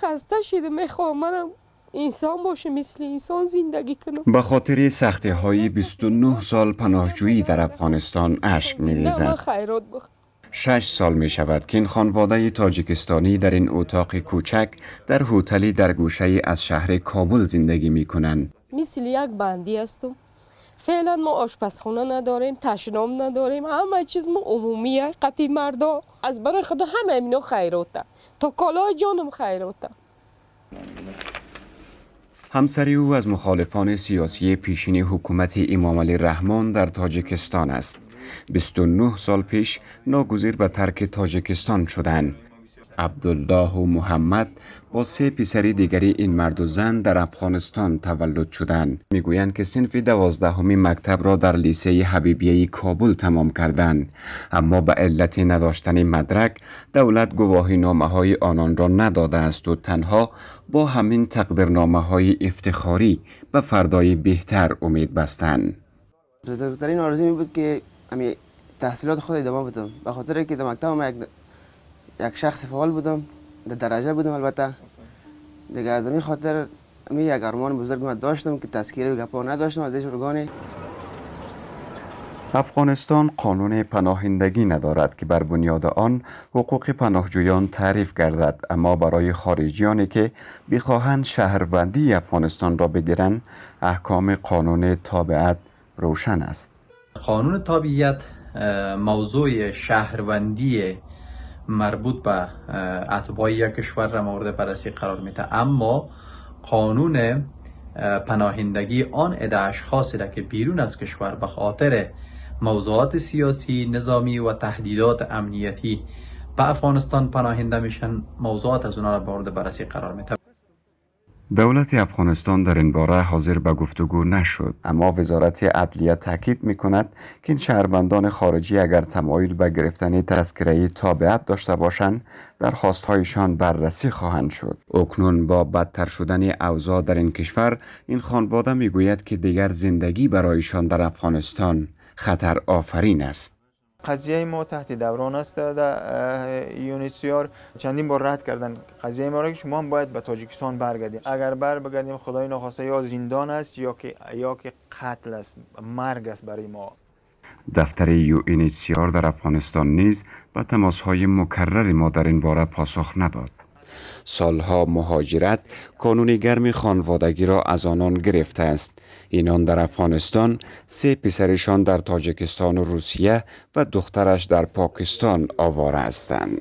Хаста шидам, мехоҳам манам инсон боше, мисли инсон зиндагӣ кунам. Ба хотири сахтиҳои 29 сол паноҳҷӯӣ дар Афғонистон ашк зинда ман мерезад. Хайрот бих. 6 сол мешавад, ки ин хонводаи тоҷикистонӣ дар ин утоқи кӯчак дар ҳутале дар гӯшае аз шаҳри Кобул зиндагӣ мекунанд. Мисли як бандӣ ҳастам. Феълан мо ошпазхона надорем, ташном надорем, ҳама чиз мо умумия қати мардо. Аз барои худо ҳама ино хайрота, то колои ҷонам хайрота. Ҳамсари ӯ аз мухолифони сиёсии пешини ҳукумати Эмомалӣ Раҳмон дар Тоҷикистон аст. 29 сол пеш ногузир ба тарки Тоҷикистон шуданд. Абдуллоҳу Муҳаммад бо се писари дигари ин марду зан дар Афғонистон таваллуд шуданд. Мегӯянд, ки синфи 12-уми мактабро дар лисеи Ҳабибияи Кобул тамом карданд, аммо ба иллати надоштани мадрак давлат гувоҳиномаҳои ононро надодаасту танҳо бо ҳамин тақдирномаҳои ифтихорӣ ба фардои беҳтар умед бастанд. بزرگترین آرزوی بود که همی تحصیلات خود ادامه بدم، به خاطر که در مکتب ما یک شخص فعال بودم، در درجه بودم. البته دیگه از همین خاطر می یک ارمان بزرگ من داشتم که تذکره و گپا نداشتم از هیچ ارگانی. Афғонистон қонуни паноҳиндагӣ надорад, ки бар бунёди он ҳуқуқи паноҳҷӯён таъриф гардад, аммо барои хориҷиёне ки бихоҳанд шаҳрвандии Афғонистонро бигиранд, аҳкоми қонуни тобеат равшан аст. قانون تابعیت موضوع شهروندی مربوط به اتباع یک کشور را مورد بررسی قرار میده، اما قانون پناهندگی آن عده اشخاصی را که بیرون از کشور به خاطر موضوعات سیاسی، نظامی و تهدیدات امنیتی به افغانستان پناهنده میشن، موضوعات از اونا را مورد بررسی قرار میده. دولت افغانستان در این باره حاضر به گفتگو نشد، اما وزارت عدلیه تاکید می کند که این شهروندان خارجی اگر تمایل به گرفتن تذکره تابعیت داشته باشند، درخواستهایشان بررسی خواهند شد. اکنون با بدتر شدن اوضاع در این کشور، این خانواده میگوید که دیگر زندگی برایشان در افغانستان خطر آفرین است. قضیه ما تحت دوران است در UNHCR. چندین بار رد کردن قضیه ما را که شما هم باید به تاجیکستان برگردیم. اگر بر بگردیم، خدای ناخواسته یا زندان است یا که قتل است، مرگ است برای ما. دفتر UNHCR در افغانستان نیز به تماسهای مکرر ما در این باره پاسخ نداد. سالها مهاجرت کانون گرم خانوادگی را از آنان گرفته است. اینان در افغانستان، سه پسرشان در تاجیکستان و روسیه و دخترش در پاکستان آواره هستند.